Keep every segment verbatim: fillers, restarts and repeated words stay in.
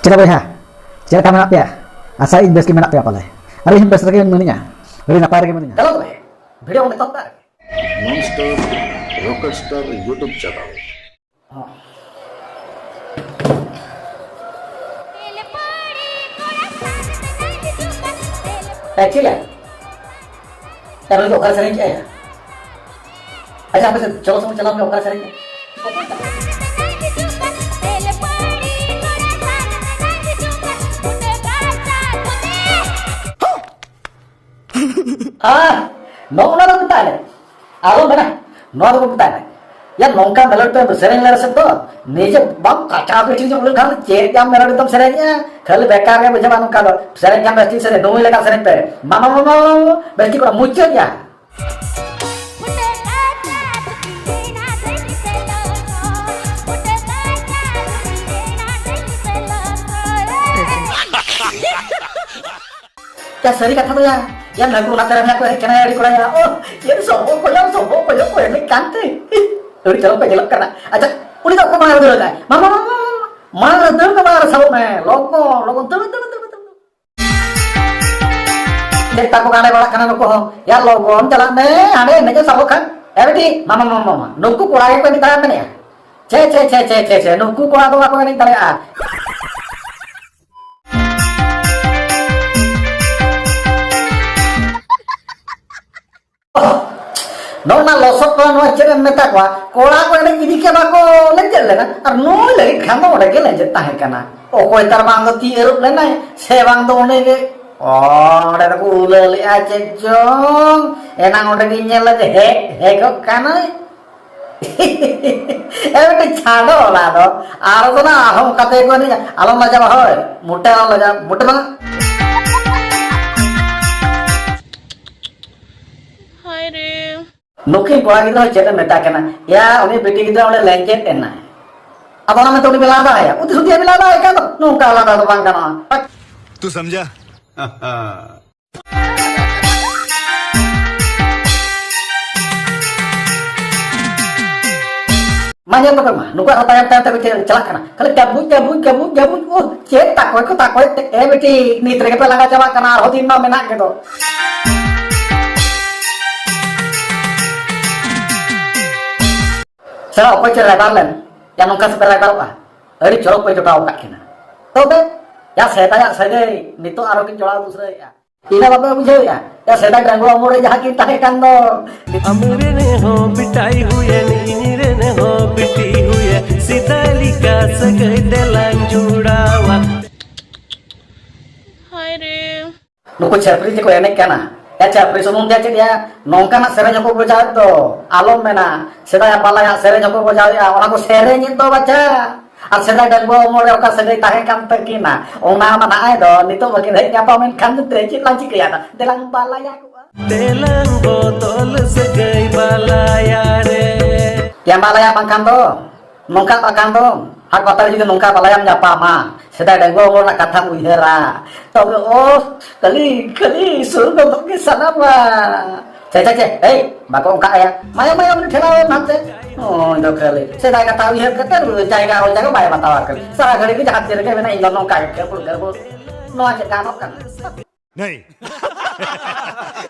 ᱪᱮᱫ ᱵᱚᱭᱦᱟ, ᱪᱮᱫ ᱞᱮᱠᱟ ᱢᱮᱱᱟᱜ ᱯᱮᱭᱟ? ᱟᱥᱟᱭᱟᱹᱧ ᱵᱮᱥ ᱜᱮ ᱢᱮᱱᱟᱜ ᱯᱮᱭᱟ ᱯᱟᱞᱮ᱾ ᱟᱨ ᱤᱧ ᱦᱚᱸ ᱵᱮᱥ ᱨᱮᱜᱮ ᱢᱤᱱᱟᱹᱧᱟ, ᱟᱹᱰᱤ ᱱᱟᱯᱟᱭ ᱨᱮᱜᱮ ᱢᱤᱱᱟᱹᱧᱟ᱾ ᱪᱚᱞᱚ ᱛᱚᱵᱮ, video ᱵᱚᱱ ᱮᱛᱚᱦᱚᱵ ᱠᱟᱜ ᱜᱮ᱾ Non-stop Rockstar YouTube channel. ᱦᱚᱸ᱾ ᱮ, ᱪᱮᱫ ᱞᱮ? ᱟᱨ ᱩᱱᱤ ᱫᱚ ᱚᱠᱟᱨᱮ ᱥᱮᱨᱮᱧ ᱠᱮᱜᱼᱟᱭ? ᱟᱪᱪᱷᱟ, ᱦᱟᱯᱮ ᱥᱮ, ᱪᱚᱞᱚ ᱥᱮ ᱵᱚᱱ ᱪᱟᱞᱟᱣ ᱞᱮᱱ ᱜᱮ, ᱚᱠᱟᱨᱮ ᱥᱮᱨᱮᱧ ᱠᱮᱜᱼᱟᱭ? ᱟᱦ, ᱱᱚᱜᱼᱚ ᱱᱚᱣᱟ ᱫᱚ ᱢᱮᱛᱟᱜ ᱟᱞᱮ᱾ ᱟᱞᱚ ᱢᱮᱱᱟ, ᱱᱚᱣᱟ ᱫᱚᱠᱚ ᱢᱮᱛᱟᱜ ᱟᱞᱮ᱾ ᱭᱟ, ᱱᱚᱝᱠᱟ melody ᱛᱮ ᱥᱮᱨᱮᱧ ᱞᱮ ᱨᱮᱥᱮ ᱛᱚ, ᱱᱤᱡᱮ ᱵᱟᱢ ᱠᱟᱪᱟ ᱠᱟᱹᱪᱤ ᱧᱚᱜ ᱞᱮᱱᱠᱷᱟᱱ ᱪᱮᱫ ᱭᱟ melody ᱛᱮᱢ ᱥᱮᱨᱮᱧᱮᱜᱼᱟ? ᱠᱷᱟᱹᱞᱤ ᱵᱮᱠᱟᱨ ᱜᱮ ᱵᱩᱡᱷᱟᱹᱜᱼᱟ ᱱᱚᱝᱠᱟ ᱫᱚ᱾ ᱥᱮᱨᱮᱧ ᱠᱷᱟᱱ ᱵᱮᱥ ᱴᱷᱤᱠ ᱥᱮᱨᱮᱧ, ᱰᱩᱢᱩᱭ ᱞᱮᱠᱟ ᱥᱮᱨᱮᱧ ᱯᱮ᱾ ᱢᱟᱢᱟ, ᱢᱟᱢᱟ, ᱢᱟᱢᱟ, ᱢᱟᱢᱟ, ᱵᱮᱥ ᱴᱷᱤᱠ ᱠᱚᱲᱟ, ᱢᱩᱪᱟᱹᱫ ᱭᱟ᱾ ᱭᱟ, ᱥᱟᱹᱨᱤ ᱠᱟᱛᱷᱟ ᱫᱚ ᱭᱟ, ᱭᱟ, ᱱᱟᱹᱠᱩ ᱚᱱᱟ ᱛᱟᱭᱚᱢ ᱭᱟ ᱠᱚ ᱦᱮᱡ ᱠᱟᱱᱟ, ᱟᱹᱰᱤ ᱠᱚᱲᱟ ᱭᱟ, ᱳ, ᱭᱟ, ᱥᱚᱢᱵᱷᱚᱵ ᱠᱚ ᱧᱟᱢ, ᱥᱚᱢᱵᱷᱚᱵ ᱠᱚ ᱧᱟᱢ ᱠᱚ ᱮᱱᱮᱡ ᱠᱟᱱᱛᱮ᱾ ᱟᱹᱰᱤ ᱪᱚᱨᱚᱠ ᱠᱚ ᱧᱮᱞᱚᱜ ᱠᱟᱱᱟ᱾ ᱟᱪᱪᱷᱟ, ᱩᱱᱤ ᱫᱚ ᱚᱠᱚᱭ ᱢᱟᱲᱟᱝ ᱨᱮ ᱫᱟᱹᱲ ᱫᱟᱭ? ᱢᱟ, ᱢᱟ, ᱢᱟ, ᱢᱟ, ᱢᱟ, ᱢᱟᱲᱟᱝ ᱨᱮ ᱫᱟᱹᱲ ᱢᱮ, ᱢᱟᱲᱟᱝ ᱨᱮ ᱥᱟᱵᱚᱜ ᱢᱮ, ᱞᱚᱜᱚᱱ, ᱞᱚᱜᱚᱱ, ᱫᱟᱹᱲ, ᱫᱟᱹᱲ, ᱫᱟᱹᱲ, ᱫᱟᱹᱲ, ᱫᱟᱹᱲ᱾ ᱪᱮᱫ ᱛᱟᱠᱚ ᱜᱟᱱᱮ ᱵᱟᱲᱟᱜ ᱠᱟᱱᱟ ᱱᱩᱠᱩ ᱦᱚᱸ᱾ ᱭᱟ, ᱞᱚᱜᱚᱱ ᱪᱟᱞᱟᱜ ᱢᱮ, ᱦᱟᱸᱰᱮ ᱮᱱᱮᱡ ᱮ ᱥᱟᱵᱚᱜ ᱠᱷᱟᱱ᱾ ᱮ ᱵᱤᱴᱤ, ᱢᱟ, ᱢᱟ, ᱢᱟ, ᱢᱟ, ᱢᱟ, ᱱᱩᱠᱩ ᱠᱚᱲᱟ ᱜᱮᱠᱚ ᱮᱱᱮᱡ ᱫᱟᱲᱮᱭᱟᱜ ᱢᱮᱱᱮᱜᱼᱟ᱾ ᱪᱷᱮ, ᱪᱷᱮ, ᱪᱷᱮ, ᱪᱷᱮ, ᱪᱷᱮ, ᱪᱷᱮ, ᱱᱩᱠᱩ ᱠᱚᱲᱟ ᱫᱚ ᱵᱟᱠᱚ ᱮᱱᱮᱡ ᱫᱟᱲᱮᱭᱟᱜᱼᱟ᱾ ᱱᱚᱜᱼᱚ ᱱᱟ ᱞᱚᱥᱚᱫ ᱠᱚᱲᱟ, ᱱᱚᱣᱟ ᱪᱮᱫ ᱮᱢ ᱢᱮᱛᱟ ᱠᱚᱣᱟ? ᱠᱚᱲᱟ ᱠᱚ ᱮᱱᱮᱡ ᱤᱫᱤ ᱠᱮᱫ, ᱵᱟᱠᱚ ᱞᱮᱸᱡᱮᱫ ᱞᱮᱱᱟ, ᱟᱨ ᱱᱩᱭ ᱞᱟᱹᱜᱤᱫ ᱠᱷᱟᱱ ᱫᱚ ᱚᱸᱰᱮ ᱜᱮ ᱞᱮᱸᱡᱮᱫ ᱛᱟᱦᱮᱸ ᱠᱟᱱᱟ᱾ ᱚᱠᱚᱭ ᱛᱟᱨ ᱵᱟᱝ ᱫᱚ ᱛᱤ ᱟᱹᱨᱩᱵ ᱞᱮᱱᱟᱭ, ᱥᱮ ᱵᱟᱝ ᱫᱚ ᱩᱱᱤ ᱜᱮ, ᱚᱸᱰᱮ ᱫᱚᱠᱚ ᱩᱞᱟᱹ ᱞᱮᱫᱼᱟ ᱪᱮᱫ ᱪᱚᱝ, ᱮᱱᱟᱝ ᱚᱸᱰᱮ ᱜᱤᱧ ᱧᱮᱞ ᱞᱮᱫᱮ ᱦᱮᱡ ᱦᱮᱡᱚᱜ ᱠᱟᱱᱟᱭ᱾ ᱮ ᱢᱤᱫᱴᱮᱡ ᱪᱷᱟᱰᱚ ᱚᱱᱟ ᱫᱚ, ᱟᱨ ᱫᱚ ᱱᱟ ᱟᱨᱦᱚᱸ ᱚᱱᱠᱟ ᱛᱮᱜᱮ ᱠᱚ ᱮᱱᱮᱡᱼᱟ᱾ ᱟᱞᱚᱢ ᱞᱟᱡᱟᱣᱟ, ᱦᱳᱭ, ᱢᱚᱴᱮ ᱟᱞᱚᱢ ᱞᱟᱡᱟᱣᱟ, ᱢᱚᱴᱮ ᱵᱟᱝ᱾ ᱦᱟᱭ ᱨᱮ᱾ ᱱᱩᱠᱤᱱ ᱠᱚᱲᱟ ᱜᱤᱫᱽᱨᱟᱹ ᱦᱚᱸ ᱪᱮᱫ ᱮᱢ ᱢᱮᱛᱟ ᱠᱤᱱᱟ? ᱭᱟ, ᱩᱱᱤ ᱵᱤᱴᱤ ᱜᱤᱫᱽᱨᱟᱹ ᱚᱸᱰᱮ ᱞᱮᱸᱡᱮᱫ ᱮᱱᱟᱭ᱾ ᱟᱫᱚ ᱚᱱᱟ ᱢᱮᱱᱛᱮ ᱩᱱᱤ ᱵᱮᱱ ᱞᱟᱸᱫᱟᱭᱟ? ᱩᱛᱤ ᱥᱩᱛᱤ ᱵᱮᱱ ᱞᱟᱸᱫᱟᱭ ᱠᱷᱟᱱ ᱫᱚ ᱱᱚᱝᱠᱟ ᱞᱟᱸᱫᱟ ᱫᱚ ᱵᱟᱝ ᱜᱟᱱᱚᱜᱼᱟ᱾ ᱛᱩ ᱥᱟᱢᱡᱷᱟ? ᱟᱸᱡᱚᱢ ᱛᱟᱠᱚ ᱢᱟ, ᱱᱩᱠᱩᱣᱟᱜ ᱦᱚᱸ ᱛᱟᱭᱚᱢ ᱛᱟᱭᱚᱢ ᱛᱮᱠᱚ ᱪᱮᱫ ᱪᱟᱞᱟᱜ ᱠᱟᱱᱟ, ᱠᱷᱟᱹᱞᱤ ᱜᱟᱵᱩᱡ, ᱜᱟᱵᱩᱡ, ᱜᱟᱵᱩᱡ, ᱜᱟᱵᱩᱡ᱾ ᱳᱦ, ᱪᱮᱫ ᱛᱟᱠᱚᱭ ᱠᱚ ᱛᱟᱠᱚᱭ ᱛᱮ, ᱮ ᱵᱤᱴᱤ, ᱱᱤᱛ ᱨᱮᱜᱮ ᱯᱮ ᱞᱟᱸᱜᱟ ᱪᱟᱵᱟᱜ ᱠᱟᱱᱟ, ᱟᱨᱦᱚᱸ ᱫᱤᱱ ᱢᱟ ᱢᱮᱱᱟᱜ ᱜᱮᱫᱚ᱾ ᱥᱮ ᱚᱠᱚᱭ ᱪᱮ ᱨᱟᱭᱵᱟᱨ ᱞᱮᱱ, ᱭᱟ ᱱᱚᱝᱠᱟ ᱥᱮ ᱯᱮ ᱨᱟᱭᱵᱟᱨᱚᱜᱼᱟ? ᱟᱹᱰᱤ ᱪᱚᱨᱚᱠ ᱯᱮ ᱡᱚᱴᱟᱣ ᱟᱠᱟᱫ ᱠᱤᱱᱟ᱾ ᱛᱚᱵᱮ, ᱭᱟ ᱥᱮᱫᱟᱭᱟᱜ ᱥᱟᱹᱜᱟᱹᱭ ᱱᱤᱛᱚᱜ ᱟᱨᱦᱚᱸ ᱠᱤᱱ ᱡᱚᱲᱟᱣ ᱫᱩᱥᱨᱟᱹᱭᱮᱫᱼᱟ᱾ ᱤᱱᱟᱹ ᱵᱟᱯᱮ ᱵᱩᱡᱷᱟᱹᱣᱮᱫᱼᱟ? ᱭᱟ ᱥᱮᱫᱟᱭ ᱰᱟᱺᱜᱩᱣᱟᱹ ᱩᱢᱩᱞ ᱨᱮ ᱡᱟᱦᱟᱸ ᱠᱤᱱ ᱛᱟᱦᱮᱸ ᱠᱟᱱ ᱫᱚ᱾ ᱟᱢᱨᱮᱱ ᱦᱚᱸ ᱵᱮᱴᱟᱭ ᱦᱩᱭᱮᱱ, ᱤᱧᱨᱮᱱ ᱦᱚᱸ ᱵᱤᱴᱤ ᱦᱩᱭᱮᱱ, ᱥᱮᱫᱟᱭ ᱞᱮᱠᱟ ᱥᱟᱹᱜᱟᱹᱭ ᱫᱮᱞᱟᱝ ᱡᱩᱲᱟᱣᱟ᱾ ᱦᱟᱭ ᱨᱮ᱾ ᱱᱩᱠᱩ ᱪᱷᱟᱹᱯᱨᱤ ᱡᱮᱠᱚ ᱮᱱᱮᱡ ᱠᱟᱱᱟ, ᱭᱟ ᱪᱷᱟᱹᱯᱨᱤ ᱥᱩᱢᱩᱝ ᱜᱮ ᱪᱮᱫ ᱭᱟ, ᱱᱚᱝᱠᱟᱱᱟᱜ ᱥᱮᱨᱮᱧ ᱦᱚᱸᱠᱚ ᱵᱚᱡᱟᱣᱮᱫ ᱫᱚ, ᱟᱞᱚᱢ ᱢᱮᱱᱟ, ᱥᱮᱫᱟᱭᱟᱜ ᱵᱟᱞᱟᱭᱟᱜ ᱥᱮᱨᱮᱧ ᱦᱚᱸᱠᱚ ᱵᱚᱡᱟᱣᱮᱫᱼᱟ, ᱚᱱᱟ ᱠᱚ ᱥᱮᱨᱮᱧᱮᱫ ᱫᱚ ᱵᱟᱪᱷᱟ᱾ ᱟᱨ ᱥᱮᱫᱟᱭ ᱰᱟᱺᱜᱩᱣᱟᱹ ᱩᱢᱚᱞ ᱨᱮ ᱚᱠᱟ ᱥᱟᱹᱜᱟᱹᱭ ᱛᱟᱦᱮᱸ ᱠᱟᱱ ᱛᱟᱹᱠᱤᱱᱟ, ᱚᱱᱟ ᱢᱟ ᱱᱟᱜᱼᱟᱭ ᱫᱚ ᱱᱤᱛᱚᱜ ᱵᱟᱹᱠᱤᱱ ᱦᱮᱡ ᱧᱟᱯᱟᱢ ᱮᱱ ᱠᱷᱟᱱ ᱫᱚ ᱪᱮᱫ ᱞᱟᱝ ᱪᱤᱠᱟᱹᱭᱟ? ᱫᱮᱞᱟᱝ ᱵᱟᱞᱟᱭᱟ ᱠᱚᱜᱼᱟ᱾ ᱫᱮᱞᱟᱝ ᱵᱚᱫᱚᱞ ᱥᱟᱹᱜᱟᱹᱭ ᱵᱟᱞᱟᱭᱟ ᱨᱮ᱾ ᱭᱟ ᱵᱟᱞᱟᱭᱟ ᱵᱟᱝᱠᱷᱟᱱ ᱫᱚ ᱱᱚᱝᱠᱟ ᱵᱟᱠᱷᱟᱱ ᱫᱚ, ᱦᱟᱴ ᱯᱟᱛᱟ ᱨᱮ ᱡᱩᱫᱤ ᱱᱚᱝᱠᱟ ᱵᱟᱞᱟᱭᱟᱢ ᱧᱟᱯᱟᱢᱟ, ᱥᱮᱫᱟᱭ ᱰᱟᱺᱜᱩᱣᱟᱹ ᱩᱢᱚᱞ ᱨᱮᱱᱟᱜ ᱠᱟᱛᱷᱟᱢ ᱩᱭᱦᱟᱹᱨᱟ, ᱛᱚᱵᱮ ᱳᱦ, ᱠᱷᱟᱹᱞᱤ, ᱠᱷᱟᱹᱞᱤ ᱥᱩᱨ ᱜᱚᱫᱚᱜ ᱜᱮ ᱥᱟᱱᱟᱢᱟ᱾ ᱪᱮ, ᱪᱮ, ᱪᱮ, ᱮᱭ, ᱵᱟᱠᱚ ᱚᱱᱠᱟᱜ ᱟᱭᱟ᱾ ᱢᱟᱭᱟ, ᱢᱟᱭᱟ, ᱩᱱᱤ ᱴᱷᱮᱞᱟᱣ ᱮᱢ ᱦᱟᱱᱛᱮ᱾ ᱱᱩᱭ ᱫᱚ ᱠᱷᱟᱹᱞᱤ ᱥᱮᱫᱟᱭ ᱠᱟᱛᱷᱟ ᱩᱭᱦᱟᱹᱨ ᱠᱟᱛᱮ ᱡᱟᱭᱜᱟ ᱦᱚᱲ ᱡᱟᱭᱜᱟ ᱵᱟᱭ ᱵᱟᱛᱟᱣᱟ ᱠᱷᱟᱹᱞᱤ᱾ ᱥᱟᱨᱟ ᱜᱷᱟᱹᱲᱤ ᱜᱮ ᱡᱟᱦᱟᱸ ᱛᱤ ᱨᱮᱜᱮ ᱢᱮᱱᱟ, ᱤᱧ ᱫᱚ ᱱᱚᱝᱠᱟ ᱜᱮ ᱠᱷᱟᱹᱯᱩᱲ ᱠᱷᱟᱹᱯᱩᱲ᱾ ᱱᱚᱣᱟ ᱪᱮᱫ ᱜᱟᱱᱚᱜ ᱠᱟᱱᱟ?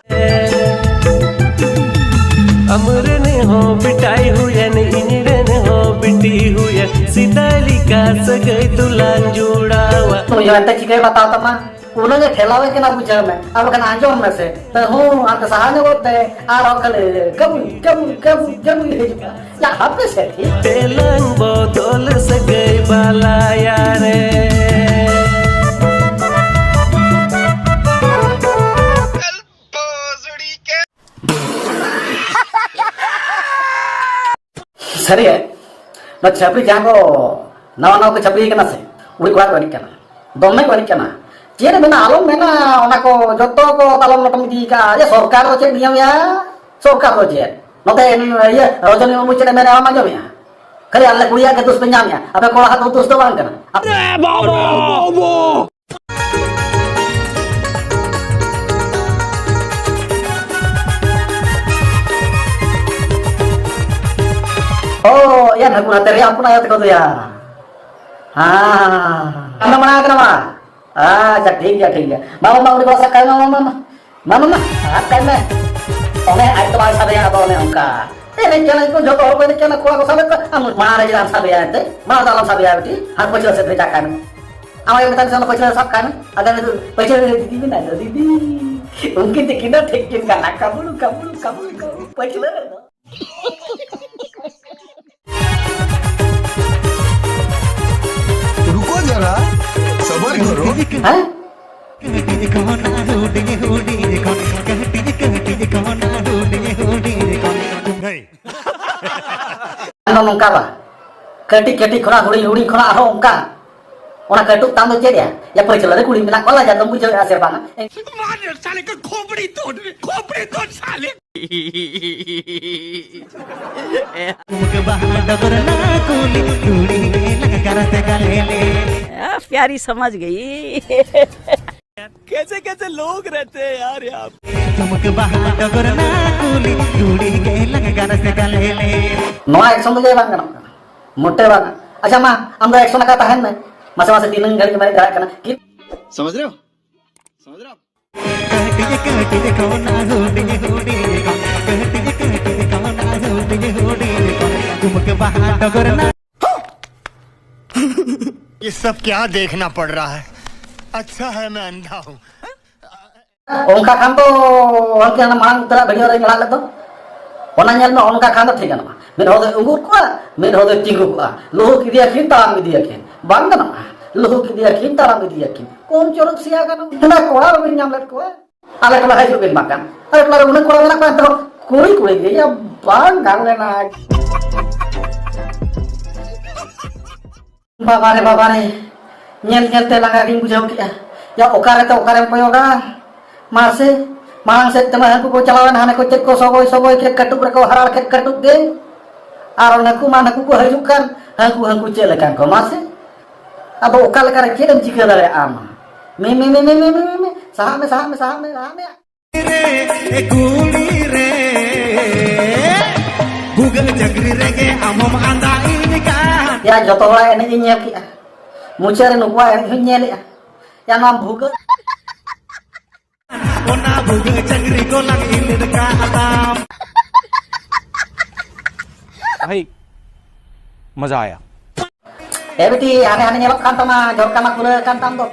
ᱟᱢᱨᱮᱱ ᱦᱚᱸ ᱵᱮᱴᱟᱭ ᱦᱩᱭᱮᱱ, ᱤᱧᱨᱮᱱ ᱦᱚᱸ ᱵᱤᱴᱤ ᱦᱩᱭᱮᱱ, ᱥᱮᱫᱟᱭ ᱞᱮᱠᱟ ᱥᱟᱹᱜᱟᱹᱭ ᱫᱚᱞᱟᱝ ᱡᱚᱲᱟᱣᱟ᱾ ᱱᱩᱭ ᱦᱚᱸ ᱮᱱᱛᱮ ᱪᱤᱠᱟᱹᱭ ᱵᱟᱛᱟᱣ ᱛᱟᱢᱟ? ᱩᱱᱟᱹᱜ ᱮ ᱴᱷᱮᱞᱟᱣᱮ ᱠᱟᱱᱟ, ᱵᱩᱡᱷᱟᱹᱣ ᱢᱮ᱾ ᱟᱨ ᱵᱟᱠᱷᱟᱱ ᱟᱸᱡᱚᱢ ᱢᱮᱥᱮ, ᱛᱟᱹᱦᱩ, ᱟᱨ ᱥᱟᱦᱟ ᱧᱚᱜᱚᱜ ᱛᱮ, ᱟᱨ ᱦᱚᱸ ᱠᱷᱟᱹᱞᱤ ᱠᱟᱹᱵᱩᱭ, ᱠᱟᱹᱵᱩᱭ, ᱠᱟᱹᱵᱩᱭ, ᱠᱟᱹᱵᱩᱭ ᱦᱤᱡᱩᱜᱼᱟ᱾ ᱭᱟ, ᱦᱟᱯᱮ ᱥᱮ ᱴᱷᱤᱠ᱾ ᱫᱮᱞᱟᱝ ᱵᱚᱫᱚᱞ ᱥᱟᱹᱜᱟᱹᱭ ᱵᱟᱞᱟᱭᱟ ᱨᱮ᱾ ᱥᱟᱹᱨᱤ ᱜᱮ, ᱱᱚᱣᱟ ᱪᱷᱟᱹᱯᱨᱤ ᱡᱟᱦᱟᱸ ᱠᱚ ᱱᱟᱣᱟ ᱱᱟᱣᱟ ᱠᱚ ᱪᱷᱟᱹᱯᱨᱤ ᱠᱟᱱᱟ ᱥᱮ, ᱩᱲᱤ ᱠᱚᱲᱟ ᱠᱚ ᱮᱱᱮᱡ ᱠᱟᱱᱟ, ᱫᱚᱢᱮ ᱠᱚ ᱮᱱᱮᱡ ᱠᱟᱱᱟ᱾ ᱪᱮᱫ ᱮᱢ ᱢᱮᱱᱟ, ᱟᱞᱚᱢ ᱢᱮᱱᱟ, ᱚᱱᱟ ᱠᱚ ᱡᱚᱛᱚ ᱠᱚ ᱛᱟᱞᱚᱢ ᱞᱚᱴᱚᱢ ᱤᱫᱤ ᱠᱟᱜᱼᱟ᱾ ᱡᱮ ᱥᱚᱨᱠᱟᱨ ᱫᱚ ᱪᱮᱫ ᱱᱤᱭᱚᱢ ᱭᱟ? ᱥᱚᱨᱠᱟᱨ ᱫᱚ ᱪᱮᱫ? ᱱᱚᱛᱮ ᱤᱭᱟᱹ ᱨᱚᱡᱚᱱᱤ ᱢᱩᱨᱢᱩ ᱪᱮᱫ ᱮ ᱢᱮᱱᱟ, ᱵᱟᱢ ᱟᱸᱡᱚᱢᱮᱜᱼᱟ? ᱠᱷᱟᱹᱞᱤ ᱟᱞᱮ ᱠᱩᱲᱤᱭᱟᱜ ᱜᱮ ᱫᱳᱥ ᱯᱮ ᱧᱟᱢᱮᱜᱼᱟ, ᱟᱯᱮ ᱠᱚᱲᱟ ᱦᱟᱜ ᱫᱚ ᱫᱳᱥ ᱫᱚ ᱵᱟᱝ ᱠᱟᱱᱟ᱾ ᱟᱯᱮ ᱚ, ᱭᱟ ᱱᱟᱠᱩ ᱱᱟᱛᱮ ᱨᱮᱭᱟ ᱦᱚᱯᱚᱱ ᱟᱭᱳ ᱛᱟᱠᱚ ᱫᱚᱭᱟ᱾ ᱦᱮᱸ, ᱟᱢ ᱫᱚ ᱢᱟᱲᱟᱝ ᱠᱟᱱᱟ ᱵᱟ? ᱟᱪᱪᱷᱟ, ᱴᱷᱤᱠ ᱜᱮᱭᱟ, ᱴᱷᱤᱠ ᱜᱮᱭᱟ᱾ ᱢᱟ, ᱢᱟ, ᱢᱟ, ᱩᱱᱤ ᱵᱟᱞᱟ ᱥᱟᱵ ᱠᱟᱭ ᱢᱮ, ᱢᱟ, ᱢᱟ, ᱢᱟ᱾ ᱢᱟ, ᱢᱟ, ᱢᱟ, ᱥᱟᱵ ᱠᱟᱭ ᱢᱮ᱾ ᱚᱱᱮ ᱟᱡ ᱫᱚ ᱵᱟᱭ ᱥᱟᱵᱮᱭᱟ, ᱟᱫᱚ ᱚᱱᱮ ᱚᱱᱠᱟ᱾ ᱮᱱᱮᱡ ᱠᱟᱱᱟ ᱠᱚ, ᱡᱚᱛᱚ ᱦᱚᱲ ᱠᱚ ᱮᱱᱮᱡ ᱠᱟᱱᱟ, ᱠᱚᱲᱟ ᱠᱚ ᱥᱟᱵᱮᱫ ᱠᱚᱣᱟ᱾ ᱟᱢ ᱢᱟᱲᱟᱝ ᱨᱮ ᱪᱮᱫᱟᱜ ᱮᱢ ᱥᱟᱵᱮᱭᱟ ᱮᱱᱛᱮ? ᱢᱟ, ᱟᱫᱚ ᱟᱞᱚᱢ ᱥᱟᱵᱮᱭᱟ ᱵᱤᱴᱤ, ᱦᱟᱱ ᱯᱟᱹᱪᱷᱞᱟᱹ ᱥᱮᱫ ᱵᱷᱮᱡᱟ ᱠᱟᱭ ᱢᱮ᱾ ᱟᱢ ᱟᱭᱳ ᱢᱮᱛᱟᱭ ᱢᱮ ᱥᱮ, ᱚᱱᱟ ᱯᱟᱹᱪᱷᱞᱟᱹ ᱨᱮ ᱥᱟᱵ ᱠᱟᱭ ᱢᱮ᱾ ᱟᱫᱚ ᱩᱱᱤ ᱫᱚ ᱯᱟᱹᱪᱷᱞᱟᱹ ᱨᱮ ᱫᱤᱫᱤ ᱢᱮᱱᱟᱭ ᱫᱚ, ᱫᱤᱫᱤ᱾ ᱩᱱᱠᱤᱱ ᱛᱤᱠᱤᱱ ᱫᱚ ᱴᱷᱤᱠ ᱠᱤᱱ ᱠᱟᱱᱟ, ᱠᱟᱵᱩᱲᱩ, ᱠᱟᱵᱩᱲᱩ, ᱠᱟᱵᱩᱲᱩ, ᱠᱟᱵᱩᱲᱩ, ᱯᱟᱹᱪᱷᱞᱟᱹ ᱨᱮ ᱫᱚ᱾ रुको जरा, सबर करो। ᱦᱮᱸ? ᱟᱫᱚ ᱱᱚᱝᱠᱟ ᱵᱟ, ᱠᱟᱹᱴᱤᱡ ᱠᱟᱹᱴᱤᱡ ᱠᱷᱚᱱᱟᱜ, ᱦᱩᱰᱤᱧ ᱦᱩᱰᱤᱧ ᱠᱷᱚᱱᱟᱜ ᱟᱨᱦᱚᱸ ᱚᱱᱠᱟ, ᱚᱱᱟ ᱠᱟᱹᱴᱩᱵ ᱛᱟᱢ ᱫᱚ ᱪᱮᱫ ᱭᱟ? ᱭᱟ, ᱯᱟᱹᱪᱷᱞᱟᱹ ᱨᱮ ᱠᱩᱲᱤ ᱢᱮᱱᱟᱜ ᱠᱚᱣᱟ, ᱞᱟᱡᱟ ᱫᱚᱢ ᱵᱩᱡᱷᱟᱹᱣᱮᱫᱼᱟ ᱥᱮ ᱵᱟᱝᱟ? ᱮ, ᱢᱟᱨ ᱥᱟᱞᱮ ᱠᱚ ᱠᱷᱳᱯᱲᱤ ᱛᱳᱲ, ᱠᱷᱳᱯᱲᱤ ᱛᱳᱲ ᱥᱟᱞᱮ᱾ ᱴᱩᱢᱠ ᱵᱟᱦᱟ ᱰᱚᱜᱚᱨ ᱱᱟ ᱠᱩᱞᱤ, ᱛᱩᱲᱤ ᱞᱟᱜᱟ ᱨᱟᱥ ᱜᱟᱞᱮ ᱞᱮ᱾ आ, प्यारी समझ गई। कैसे कैसे लोग रहते हैं यार यहाँ पे। ᱴᱩᱢᱠ ᱵᱟᱦᱟ ᱰᱚᱜᱚᱨ ᱱᱟ ᱠᱩᱞᱤ, ᱛᱩᱲᱤ ᱞᱟᱜᱟ ᱨᱟᱥ ᱜᱟᱞᱮ ᱞᱮ᱾ ᱱᱚᱣᱟ ᱮᱠᱥᱚᱱ ᱫᱚ ᱡᱮ ᱵᱟᱝ ᱜᱟᱱᱚᱜ ᱠᱟᱱᱟ, ᱢᱚᱴᱮ ᱵᱟᱝ᱾ ᱟᱪᱪᱷᱟ ᱢᱟ, ᱟᱢ ᱫᱚ ᱮᱠᱥᱚᱱ ᱟᱠᱟ ᱛᱟᱦᱮᱱ ᱢᱮ᱾ ᱢᱟᱥᱮ ᱢᱟᱥᱮ ᱛᱤᱱᱟᱹᱝ ᱜᱷᱟᱹᱲᱤᱡ ᱮᱢ ᱮᱱᱮᱡ ᱫᱟᱲᱮᱭᱟᱜ ᱠᱟᱱᱟ? ᱠᱤ- समझ रहे हो? समझ रहे हो? ᱠᱟᱹᱴᱤᱡ ᱠᱟᱹᱴᱤᱡ ᱠᱷᱚᱱᱟᱜ ᱦᱩᱰᱤᱧ ᱦᱩᱰᱤᱧ ᱠᱷᱚᱱ, ᱠᱟᱹᱴᱤᱡ ᱠᱟᱹᱴᱤᱡ ᱠᱷᱚᱱᱟᱜ ᱦᱩᱰᱤᱧ ᱦᱩᱰᱤᱧ ᱠᱷᱚᱱ, ᱴᱩᱢᱠ ᱵᱟᱦᱟ ᱰᱚᱜᱚᱨ ᱱᱟ᱾ ये सब क्या देखना पड़ रहा है? अच्छा है मैं अंधा हूँ। ᱚᱱᱠᱟ ᱠᱷᱟᱱ ᱫᱚ ᱦᱟᱱᱠᱮ ᱦᱟᱱᱟ ᱢᱟᱲᱟᱝ ᱩᱛᱟᱹᱨᱟᱜ ᱵᱷᱤᱰᱤᱭᱳ ᱨᱮᱧ ᱟᱲᱟᱜ ᱞᱮᱫ ᱫᱚ, ᱚᱱᱟ ᱧᱮᱞ ᱢᱮ, ᱚᱱᱠᱟ ᱠᱷᱟᱱ ᱫᱚ ᱴᱷᱤᱠ ᱜᱟᱱᱚᱜᱼᱟ᱾ ᱢᱤᱫ ᱦᱚᱲ ᱫᱚᱭ ᱩᱸᱜᱩᱨ ᱠᱚᱜᱼᱟ, ᱢᱤᱫ ᱦᱚᱲ ᱫᱚᱭ ᱛᱤᱸᱜᱩ ᱠᱚᱜᱼᱟ, ᱞᱩᱦᱩᱠ ᱤᱫᱤᱭᱟᱠᱤᱱ, ᱛᱟᱲᱟᱢ ᱤᱫᱤᱭᱟᱠᱤᱱ, ᱵᱟᱝ ᱜᱟᱱᱚᱜᱼᱟ᱾ ᱞᱩᱦᱩᱠ ᱤᱫᱤᱭᱟᱠᱤᱱ, ᱛᱟᱲᱟᱢ ᱤᱫᱤᱭᱟᱠᱤᱱ, ᱠᱚᱢ ᱪᱚᱨᱚᱠ ᱥᱮᱭᱟ ᱜᱟᱱᱚᱜ᱾ ᱦᱮᱸᱫᱟ ᱠᱚᱲᱟ ᱵᱟᱵᱤᱱ ᱧᱟᱢ ᱞᱮᱫ ᱠᱚᱣᱟ᱾ ᱟᱞᱮ ᱴᱚᱞᱟ ᱦᱤᱡᱩᱜ ᱵᱤᱱ ᱵᱟᱝᱠᱷᱟᱱ᱾ ᱟᱞᱮ ᱴᱚᱞᱟ ᱨᱮ ᱩᱱᱟᱹᱜ ᱠᱚᱲᱟ ᱢᱮᱱᱟᱜ ᱠᱚᱣᱟ, ᱮᱱᱛᱮ ᱨᱮᱦᱚᱸ ᱠᱩᱲᱤ ᱠᱩᱲᱤ ᱜᱮ, ᱭᱟ, ᱵᱟᱝ ᱜᱟᱱ ᱞᱮᱱᱟ᱾ ᱵᱟᱵᱟ ᱨᱮ, ᱵᱟᱵᱟ ᱨᱮ, ᱧᱮᱞ ᱧᱮᱞ ᱛᱮ ᱞᱟᱸᱜᱟ ᱜᱤᱧ ᱵᱩᱡᱷᱟᱹᱣ ᱠᱮᱜᱼᱟ᱾ ᱭᱟ, ᱚᱠᱟᱨᱮ ᱛᱮ ᱚᱠᱟᱨᱮᱢ ᱠᱚᱭᱚᱜᱟ? ᱢᱟᱥᱮ, ᱢᱟᱲᱟᱝ ᱥᱮᱫ ᱛᱮᱢᱟ ᱦᱟᱹᱱᱠᱩ ᱠᱚ ᱪᱟᱞᱟᱣᱮᱱ, ᱦᱟᱱᱮ ᱠᱚ ᱪᱮᱫ ᱠᱚ ᱥᱚᱜᱚᱭ ᱥᱚᱜᱚᱭ ᱠᱮᱫ, ᱠᱟᱹᱴᱩᱵ ᱨᱮᱠᱚ ᱦᱟᱨᱟᱲ ᱠᱮᱫ ᱠᱟᱹᱴᱩᱵ ᱜᱮ᱾ ᱟᱨ ᱱᱟᱹᱠᱩ ᱢᱟ ᱱᱟᱹᱠᱩ ᱠᱚ ᱦᱤᱡᱩᱜ ᱠᱟᱱ, ᱦᱟᱹᱱᱠᱩ ᱦᱟᱹᱱᱠᱩ ᱪᱮᱫ ᱞᱮᱠᱟᱱ ᱠᱚ, ᱢᱟᱥᱮ? ᱟᱫᱚ ᱚᱠᱟ ᱞᱮᱠᱟ ᱨᱮ ᱪᱮᱫ ᱮᱢ ᱪᱤᱠᱟᱹ ᱫᱟᱲᱮᱭᱟᱜᱼᱟ ᱟᱢ? ᱢᱮ, ᱢᱮ, ᱢᱮ, ᱥᱟᱦᱟᱜ ᱢᱮ, ᱥᱟᱦᱟᱜ ᱢᱮ, ᱥᱟᱦᱟᱜ ᱢᱮ, ᱥᱟᱦᱟᱜ ᱢᱮ᱾ ᱨᱮ, ᱮ ᱠᱩᱲᱤ ᱨᱮ, ᱵᱩᱠ ᱪᱟᱹᱠᱨᱤ ᱨᱮᱜᱮ ᱟᱢ ᱦᱚᱢ ᱟᱸᱫᱟ ᱤᱧ ᱠᱟᱱ᱾ ᱭᱟ, ᱡᱚᱛᱚ ᱦᱚᱲᱟᱜ ᱮᱱᱮᱡ ᱤᱧ ᱧᱮᱞ ᱠᱮᱜᱼᱟ, ᱢᱩᱪᱟᱹᱫ ᱨᱮ ᱱᱩᱠᱩᱣᱟᱜ ᱮᱱᱮᱡ ᱦᱚᱸᱧ ᱧᱮᱞᱮᱜᱼᱟ᱾ ᱭᱟ, ᱱᱚᱣᱟ ᱵᱷᱩᱜᱟᱹᱜ᱾ ᱚᱱᱟ ᱵᱷᱩᱜᱟᱹᱜ ᱪᱟᱹᱠᱨᱤ ᱠᱚ ᱞᱟᱝ ᱤᱞᱤᱫ ᱠᱟᱜ ᱛᱟᱢ᱾ भाई, मजा आया। ᱮ ᱵᱤᱴᱤ, ᱦᱟᱱᱮ ᱦᱟᱱᱮ ᱧᱮᱞᱚᱜ ᱠᱟᱱ ᱛᱟᱢᱟ, ᱡᱷᱚᱨᱠᱟ ᱢᱟ ᱠᱷᱩᱞᱟᱹ ᱠᱟᱱ ᱛᱟᱢ ᱫᱚ᱾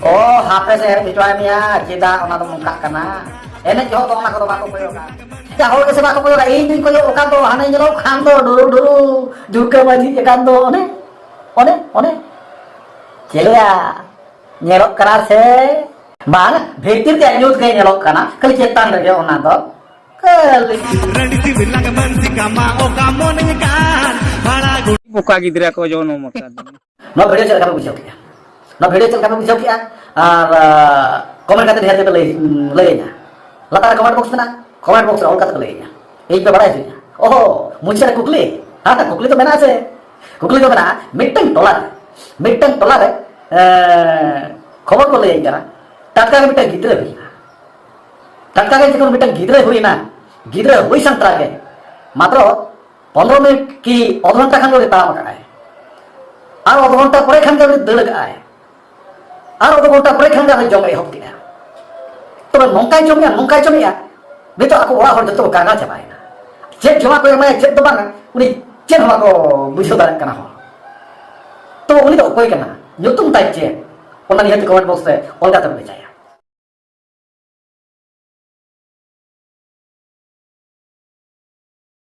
ᱚ, ᱦᱟᱯᱮ ᱥᱮ ᱮᱱᱮᱡ ᱦᱚᱪᱚᱭ ᱢᱮᱭᱟ, ᱪᱮᱫᱟᱜ ᱚᱱᱟ ᱫᱚ ᱱᱚᱝᱠᱟᱜ ᱠᱟᱱᱟ? ᱮᱱᱮᱡ ᱡᱚᱦᱚᱜ ᱫᱚ ᱚᱱᱟ ᱠᱚᱫᱚ ᱵᱟᱠᱚ ᱠᱚᱭᱚᱜᱟ᱾ ᱮᱴᱟᱜ ᱦᱚᱲ ᱜᱮᱥᱮ ᱵᱟᱠᱚ ᱠᱚᱭᱚᱜᱟ, ᱤᱧ ᱫᱩᱧ ᱠᱚᱭᱚᱜ ᱠᱟᱱ ᱫᱚ, ᱦᱟᱱᱮ ᱧᱮᱞᱚᱜ ᱠᱷᱟᱱ ᱫᱚ ᱰᱩᱨᱩ ᱰᱩᱨᱩ, ᱡᱷᱩᱨᱠᱟᱹ ᱢᱟᱹᱡᱷᱤ ᱟᱠᱟᱱ ᱫᱚ, ᱚᱱᱮ, ᱚᱱᱮ, ᱚᱱᱮ᱾ ᱪᱮᱫ ᱞᱟᱹᱭᱟ, ᱧᱮᱞᱚᱜ ᱠᱟᱱᱟ ᱥᱮ? ᱵᱟᱝ, ᱵᱷᱤᱛᱤᱨ ᱛᱮ ᱧᱩᱛ ᱜᱮ ᱧᱮᱞᱚᱜ ᱠᱟᱱᱟ, ᱠᱷᱟᱹᱞᱤ ᱪᱮᱛᱟᱱ ᱨᱮᱜᱮ ᱚᱱᱟ ᱫᱚ᱾ ᱠᱷᱟᱹᱞᱤ ᱨᱟᱹᱱᱤ ᱥᱤᱵᱤᱞ ᱞᱟᱝ ᱢᱟᱹᱱᱥᱤ ᱠᱟᱢᱟ, ᱚᱠᱟ ᱢᱚᱱᱮ ᱠᱟᱱ ᱵᱷᱟᱲᱟ ᱜᱩ- ᱵᱚᱠᱟ ᱜᱤᱫᱽᱨᱟᱹ ᱠᱚ ᱡᱚᱱᱚᱢ ᱟᱠᱟᱫ᱾ ᱱᱚᱣᱟ ᱵᱷᱤᱰᱤᱭᱳ ᱪᱮᱫ ᱞᱮᱠᱟ ᱯᱮ ᱵᱩᱡᱷᱟᱹᱣ ᱠᱮᱫᱼᱟ? ᱱᱚᱣᱟ ᱵᱷᱤᱰᱤᱭᱳ ᱪᱮᱫ ᱞᱮᱠᱟ ᱯᱮ ᱵᱩᱡᱷᱟᱹᱣ ᱠᱮᱫᱼᱟ? ᱟᱨ, ᱟᱸ, ᱠᱚᱢᱮᱱᱴ ᱠᱟᱛᱮ ᱰᱷᱮᱨ ᱛᱮᱯᱮ ᱞᱟᱹᱭ, ᱞᱟᱹᱭᱟᱹᱧᱟ᱾ ᱞᱟᱛᱟᱨ ᱨᱮ ᱠᱚᱢᱮᱱᱴ ᱵᱚᱠᱥ ᱢᱮᱱᱟᱜᱼᱟ, ᱠᱚᱢᱮᱱᱴ ᱵᱚᱠᱥ ᱨᱮ ᱚᱞ ᱠᱟᱛᱮ ᱯᱮ ᱞᱟᱹᱭᱟᱹᱧᱟ᱾ ᱤᱧ ᱯᱮ ᱵᱟᱲᱟᱭ ᱦᱚᱪᱚᱧᱟ᱾ ᱚᱦᱚ, ᱢᱩᱪᱟᱹᱫ ᱨᱮ ᱠᱩᱠᱞᱤ? ᱦᱮᱸ, ᱠᱩᱠᱞᱤ ᱫᱚ ᱢᱮᱱᱟᱜᱼᱟ ᱥᱮ? ᱠᱩᱠᱞᱤ ᱫᱚ ᱢᱮᱱᱟᱜᱼᱟ, ᱢᱤᱫᱴᱟᱝ ᱴᱚᱞᱟ ᱨᱮ, ᱢᱤᱫᱴᱟᱝ ᱴᱚᱞᱟ ᱨᱮ, ᱮᱸ, ᱠᱷᱚᱵᱚᱨ ᱠᱚ ᱞᱟᱹᱭᱟᱹᱧ ᱠᱟᱱᱟ, ᱴᱟᱴᱠᱟ ᱜᱮ ᱢᱤᱫᱴᱟᱝ ᱜᱤᱫᱽᱨᱟᱹ ᱦᱩᱭᱱᱟ᱾ ᱴᱟᱴᱠᱟ ᱜᱮ ᱡᱚᱠᱷᱚᱱ ᱢᱤᱫᱴᱟᱝ ᱜᱤᱫᱽᱨᱟᱹ ᱦᱩᱭᱱᱟ, ᱜᱤᱫᱽᱨᱟᱹ ᱦᱩᱭ ᱥᱟᱱᱛᱟᱲ ᱜᱮ ᱢᱟᱛᱨᱚ ᱯᱚᱱᱨᱚ ᱢᱤᱱᱤᱴ ᱠᱤ ᱚᱫᱷ ᱜᱷᱚᱱᱴᱟ ᱠᱷᱟᱱ ᱜᱮ ᱩᱱᱤ ᱛᱟᱲᱟᱢ ᱟᱠᱟᱫᱼᱟᱭ᱾ ᱟᱨ ᱚᱫᱷ ᱜᱷᱚᱱᱴᱟ ᱯᱚᱨᱮ ᱠᱷᱟᱱ ᱜᱮ ᱩᱱᱤ ᱫᱟᱹᱲ ᱟᱠᱟᱫᱼᱟᱭ᱾ ᱟᱨ ᱚᱫᱷ ᱜᱷᱚᱱᱴᱟ ᱯᱚᱨᱮ ᱠᱷᱟᱱ ᱜᱮ ᱟᱨᱦᱚᱸ ᱡᱚᱢ ᱮ ᱮᱦᱚᱵ ᱠᱮᱫᱼᱟ᱾ ᱛᱚᱵᱮ ᱱᱚᱝᱠᱟᱭ ᱡᱚᱢᱮᱜᱼᱟ, ᱱᱚᱝᱠᱟᱭ ᱡᱚᱢᱮᱜᱼᱟ, ᱱᱤᱛᱚᱜ ᱟᱠᱚ ᱚᱲᱟᱜ ᱦᱚᱲ ᱡᱚᱛᱚ ᱠᱚ ᱠᱟᱸᱜᱟ ᱪᱟᱵᱟᱭᱮᱱᱟ᱾ ᱪᱮᱫ ᱡᱚᱢᱟᱜ ᱠᱚ ᱮᱢᱟᱭᱟ, ᱪᱮᱫ ᱫᱚ ᱵᱟᱝᱟ, ᱩᱱᱤ ᱪᱮᱫ ᱦᱚᱸ ᱵᱟᱠᱚ ᱵᱩᱡᱷᱟᱹᱣ ᱫᱟᱲᱮᱭᱟᱜ ᱠᱟᱱᱟ ᱦᱚᱲ᱾ ᱛᱚ ᱩᱱᱤ ᱫᱚ ᱚᱠᱚᱭ ᱠᱟᱱᱟ, ᱧᱩᱛᱩᱢ ᱛᱟᱭ ᱪᱮᱫ, ᱚᱱᱟ ᱱᱤᱦᱟᱹᱛ ᱠᱚᱢᱮᱱᱴ ᱵᱚᱠᱥ ᱨᱮ ᱚᱞ ᱠᱟᱛᱮ ᱵᱷᱮᱡᱟᱭᱟ᱾